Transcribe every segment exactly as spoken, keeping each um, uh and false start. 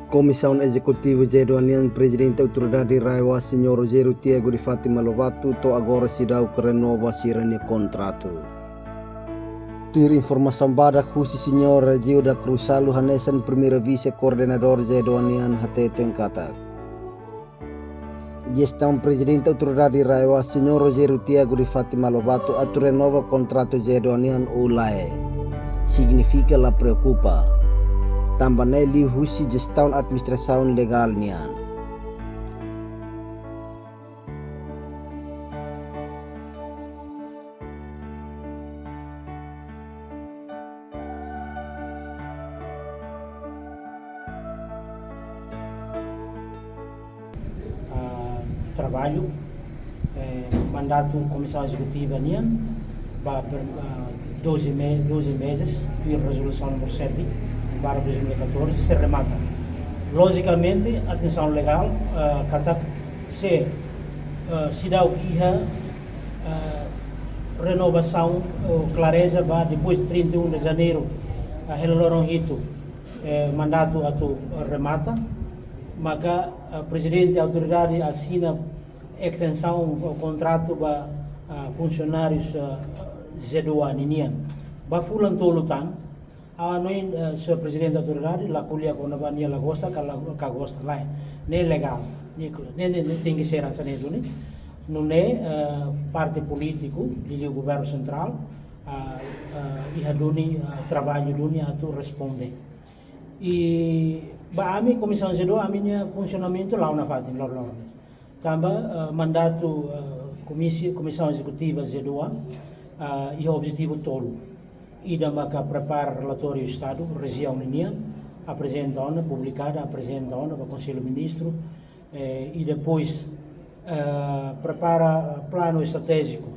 Komisaun Ezekutiva ZEEDOA nian, Prezidente Autoridade RAEOA, Señór Rogério Tiago de Fátima Lobato, to'o agora seidauk renova sira-nia kontratu. Tuir informasaun badak husi Señór Gil da Cruz Salu hanesan Primeira Vise Koordenadór ZEEDOA nian, hateten katak jestaun Prezidente Autoridade RAEOA, Señór Rogério Tiago de Fátima Lobato, atu renova kontratu ZEEDOA nian ou lae, signifika la preokupa. Tanba ne'e liuhusi jestaun administrasaun legál nian. Ah, traballu, eh, mandatu Komisaun Ezekutiva nian, ba per, ah, doze me-, doze meses, tuir rezolusaun númeru sete barra dois mil e catorze, sei remata. Lojikamente, atensaun legál, ah, katak se, ah, seidauk iha, ah, renovasaun ou klareza ba depois trinta e um de Janeiro, ah, hela loron hitu, eh, mandatu atu remata, maka, ah, Prezidente Autoridade asina estensaun ou kontratu ba, ah, funsionárius, ah, ZEEDOA ninian ba fulan tolu tan. Ha'u hanoin, eh, Señór Prezidente Autoridade la ko'alia kona-ba nia la gosta ka la, ka gosta, lae. Ne'e legál, ne'e kla-, ne'e, ne'e, ne'e tenke ser hanesan ne'e duni. Nune'e, eh, parte polítiku, liuliu governu sentrál, ah, ah, iha duni, ah, traballu duni atu responde. I ba ami, Komisaun ZEEDOA, ami-nia funsionamentu la'o nafatin, lor-, lor. Tanba, eh, mandatu, eh, komisi-, Komisaun Ezekutiva ZEEDOA, eh, iha objetivu tolu. Ida maka prepara relatóriu estadu rejiaun ninian, aprezenta ona, publikada, aprezenta ona ba Konsellu Ministru, eh, i depois, eh, prepara planu estratéjiku,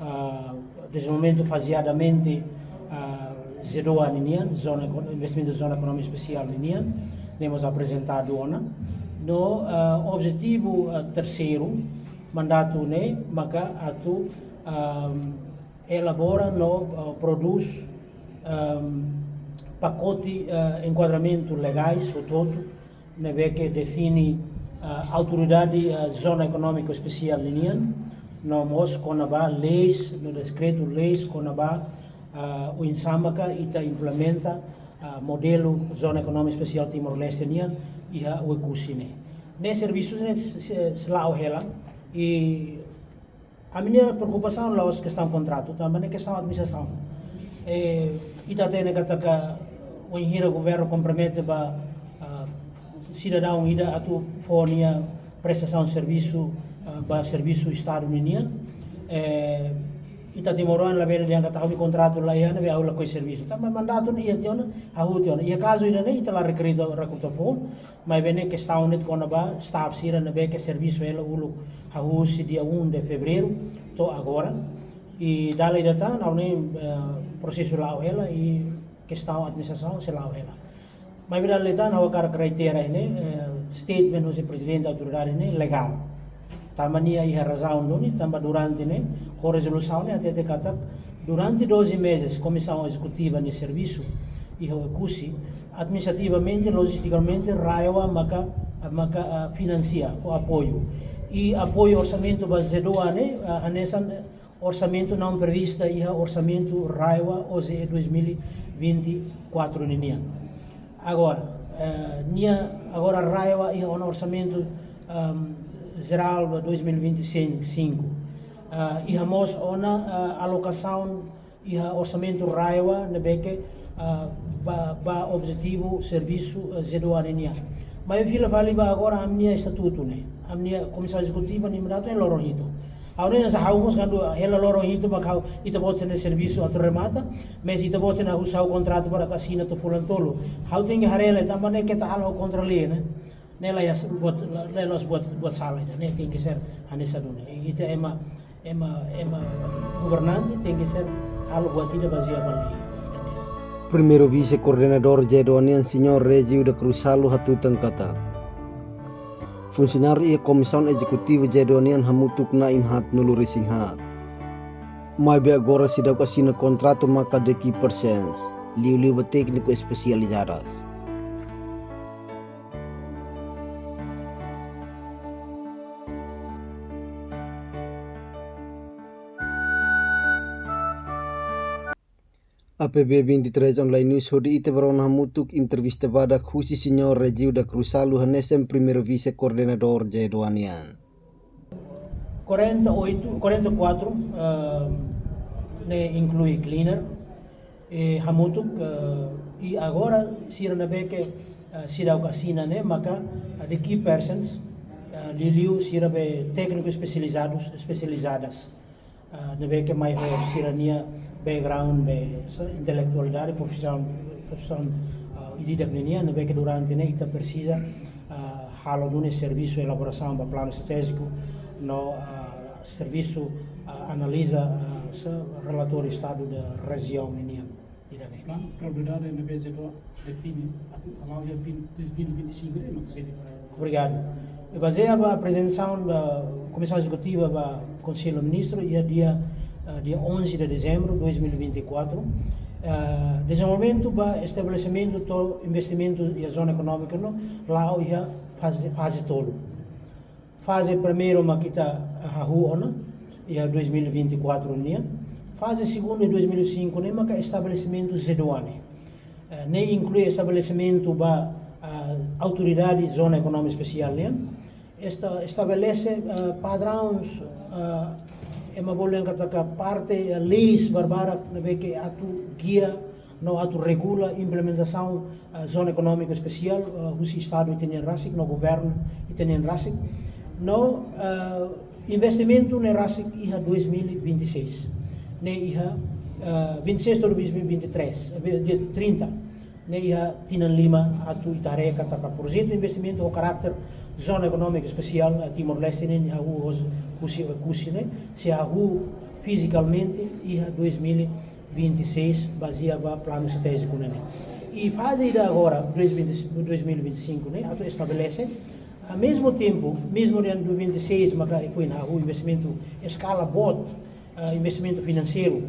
ah, dezenvolvimentu fazeadamente, ah, ZEEDOA ninian, zona eko-, investimentu zona ekonomia espesiál ninian, ne'e mós aprezentadu ona. No, ah, objetivu, ah, terseiru, mandatu ne'e, maka atu, ah, elabora no, ah, prodús, ah, pakote, ah, enkuadramentu legais, hotu-hotu, ne'ebé ke define, ah, autoridade, ah, zona ekonómika espesiál ninian, no mós kona-ba leis, no dekretu-leis kona-ba, ah, oinsá maka ita implementa, ah, modelu zona ekonómika espesiál Timor-Leste nian iha Oekusi ne'e. Ne'e servisu ne'e se, se, sei la'o hela, i ami-nia preokupasaun la'ós kestaun kontratu, tanba ne'e kestaun administrasaun. Eh, ita hatene katak wainhira governu kompromete ba, ah, sidadaun ida atu fó nia prestasaun servisu, ah, ba servisu Estadu ninian. Eh, ita timoroan labele dehan katak ha'u-nia kontratu laiha ne'ebé ha'u lakohi servisu. Tanba mandatu ne'e iha tiha ona, hahú tiha ona. Iha kazu ida-ne'e ita la rekritu rekruta foun, maibé ne'e kestaun ne'e kona-ba staff sira ne'ebé ke servisu hela uluk hahú husi dia um de Fevereiru to'o agora. I dala ida tan, ha'u hanoin, eh, prosesu la'o hela, i kestaun administrasaun sei la'o hela. Maibé dala ida tan, ha'u hakarak reitera ne'e, eh, statement husi Prezidente Autoridade ne'e legál. Tanba nia iha razaun duni, tanba durante ne'e, ho rezolusaun ne'e hatete katak, durante doze meses, Komisaun Ezekutiva nia servisu iha Oekusi, administrativamente, lojistikamente, RAEOA maka, maka, ah, finansia ou apoiu. I apoiu orsamentu ba ZEEDOA ne'e, ah, hanesan orsamentu não prevista iha orsamentu RAEOA O J E dois mil e vinte e quatro ninian. Agora, eh, nia, agora RAEOA iha ona orsamentu, ahm, jerál ba dois mil e vinte e cinco. Ah, iha mós ona, ah, alokasaun iha orsamentu RAEOA ne'ebé ke, ah, ba, ba objetivu servisu, eh, ZEEDOA ninian. Maibé fila fali ba agora ami-nia estatutu ne'e. Ami-nia Komisaun Ezekutiva nia mandatu iha loron hitu. Ha'u hanoin hanesan ha'u mós kuandu hela loron hitu mak ha'u, ita-boot sira-nia servisu atu remata, mais ita-boot sira-nia husu ha'u kontratu para atu asina to'o fulan tolu. Ha'u tenke haree lai tanba ne'e keta halo kontra lei ne'e. Ne'e laiha buat, la, la, la'ós buat, buat sala ida, ne'e tenke ser hanesan duni. Ita ema, ema, ema governante tenke ser halo buat ida bazeia ba lei. Primeiru Vise Koordenadór ZEEDOA nian, Señór Régio da Cruz Salu, hatutan katak funsionáriu iha Komisaun Ezekutiva ZEEDOA nian hamutuk na'in haatnulu-resin-haat. Maibé agora seidauk asina kontratu maka deki persens, liuliu ba tékniku espesializadas. A P B vinte e três Online News hodi ita-boot rona hamutuk entrevista badak husi Señór Regilda Cruz Salu hanesan Primeiru Vise-Koordenadór ZEEDOA nian. Quarenta e oito, quarenta e quatro, ah, ne'e inklui cleaner, eh, hamutuk, ah, i agora sira ne'ebé ke, ah, sira asina ne'e maka, ah, the key persons, ah, liuliu sira be tékniku espesializadus, espesializadas. Ah, ne'ebé ke mai ho sira-nia background be, sa, intelektualidade, profisaun, profisaun, ah, ida-idak ninian, ne'ebé ke durante ne'e ita presiza, ah, halo duni servisu elaborasaun ba planu estratéjiku, no, ah, servisu, ah, analiza, ah, sa, relatóriu estadu da rejiaun ninian. Ida-ne'e. Planu prioridade ne'ebé ZEEDOA define atu hala'o iha vinte, dois mil e vinte e cinco ne'e, mak sedi. Obrigadu. I bazeia ba aprezentasaun ba Komisaun Ezekutiva ba Konsellu Ministru iha dia, ah, dia onze de dezembro de dois mil e vinte e quatro, ah, dezenvolvimentu ba estabelesimentu to'o investimentu iha zona ekonómika ne'e la'o iha faze, faze tolu. Faze primeiru mak ita hahú ona, iha dois mil e vinte e quatro nian. Faze segundu iha dois mil e cinco ne'e maka estabelesimentu ZEEDOA nian. Eh, ne'e inklui estabelesimentu ba, ah, autoridade zona ekonómika espesiál nian. Esta, estabelese, ah, padrões, ah, ema bolu dehan katak parte, ah, leis barbarak ne'ebé ke atu gia no atu regula implementasaun, ah, zona ekonómika espesiál, ah, husi Estadu ita-nian rasik, no governu ita-nian rasik. No, ah, investimentu ne'e rasik iha dois mil e vinte e seis. Ne'e iha, ah, vinte e seis to'o dois mil e vinte e três, eh, dia trinta. Ne'e iha tinan lima atu ita haree katak projetu investimentu ho karáter zona ekonómika espesiál, ah, Timor-Leste ne'e hahú hos-, husi Oekusi ne'e, sei hahú fizikamente iha dois mil e vinte e seis, bazeia ba planu estratéjiku ne'e. I faze ida agora, dois mil e vinte, dois mil e vinte e cinco ne'e, atu estabelese, ao mesmo tempo, mezmu iha dois mil e vinte e seis, maka foin hahú investimentu eskala boot, ah, investimentu finanseiru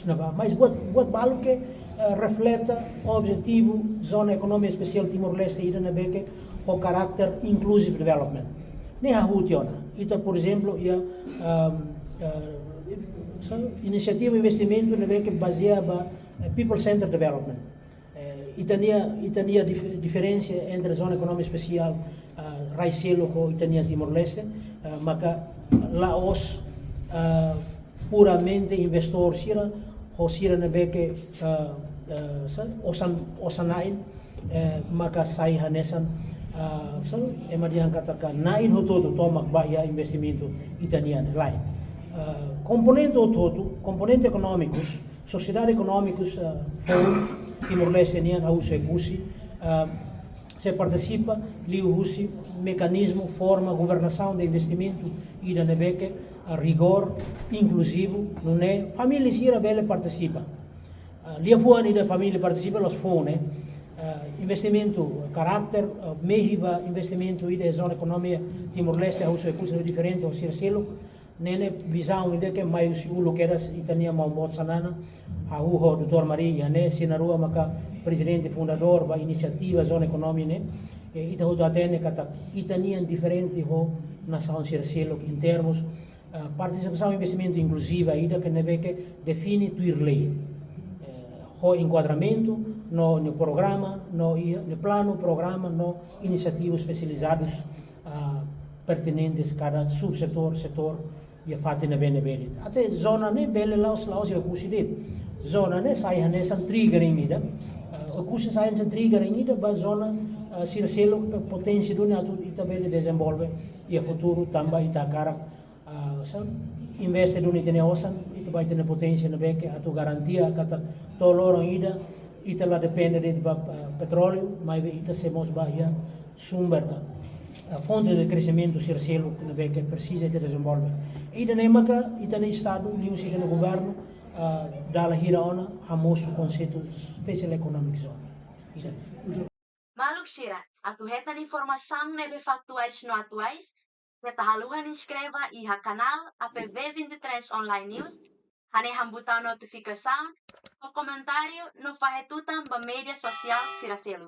ne'ebá, mas buat, buat balu ke, ah, refleta objetivu zona ekonómika espesiál Timor-Leste ida ne'ebé ke ho karáter inclusive development. Ne'e hahú tiha ona. Ita, por ezemplu, iha, ah, ah, sa-, inisiativa investimentu ne'ebé ke bazeia ba, eh, people centered development. Eh, ita-nia, ita-nia dif-, diferensa entre zona ekonómika espesiál, ah, rai seluk ho ita-nia Timor-Leste, ah, maka la'ós, ah, puramente investór sira, ho sira ne'ebé ke, ah, ah, sa-, osan, osan-na'in, eh, maka sai hanesan, ah, sa-, ema dehan katak na'in hotu-hotu tomak ba iha investimentu ita-nian, lae. Ah, komponente hotu-hotu, komponente ekonómikus, sosiedade ekonómikus, ah, foun Timor-Leste nian, hahú husi Oekusi, ah, sei partisipa liuhusi mekanizmu forma governasaun de investimentu ida ne'ebé ke, ah, rigór, inkluzivu, nune'e família sira bele partisipa. Ah, liafuan ida família partisipa la'ós foun, eh. Ah, investimentu karáter, ah, mehi ba investimentu ida zona ekonómika Timor-Leste, hahú husi Oekusi ne'e diferente ho sira seluk, ne'e ne'e vizaun ida ke mai husi uluk kedas ita-nia maun boot Xanana, hahú ho doutór Mari iha ne'e, sira na'in-rua maka prezidente fundadór ba inisiativa zona ekonómika ne'e, eh, ita hotu hatene katak ita-nian diferente ho nasaun sira seluk in termus, eh, partisipasaun investimentu inkluziva ida ke ne'ebé ke define tuir lei. Eh, ho enkuadramentu, no, no programa, no, i, no planu, programa, no inisiativas espesializadus, ah, pertinentes kada subsetór, setór, iha fatin ne'ebé-ne'ebé de'it. Até zona ne'e bele la'ós, la'ós iha Oekusi de'it. Zona ne'e sai hanesan triggering ida. Ah, Oekusi sai hanesan triggering ida ba zona, ah, sira seluk pe-, potensi duni atu ita bele dezenvolve iha futuru tanba ita hakarak, ah, sa-, investe duni ita-nia osan, ita ba ita-nia potensi ne'ebé ke atu garantia katak to'o loron ida ita la depende de'it ba, ah, petróleu, maibé ita sei mós ba iha sumber ka, ah, fonte de kreximentu sira seluk ne'ebé ke presiza ita dezenvolve. Ida-ne'e maka ita-nia Estadu, liuhusi ita-nia governu, ah, dala hira ona hamosu konseitu Special Economic Zone. Maluk sira, atu hetan informasaun ne'ebé faktuais no atuais, keta haluha inskreve iha kanál A P B vinte e três Online News, hanehan butaun notifikasaun, fó komentáriu no fahe tutan ba média sosiál sira seluk.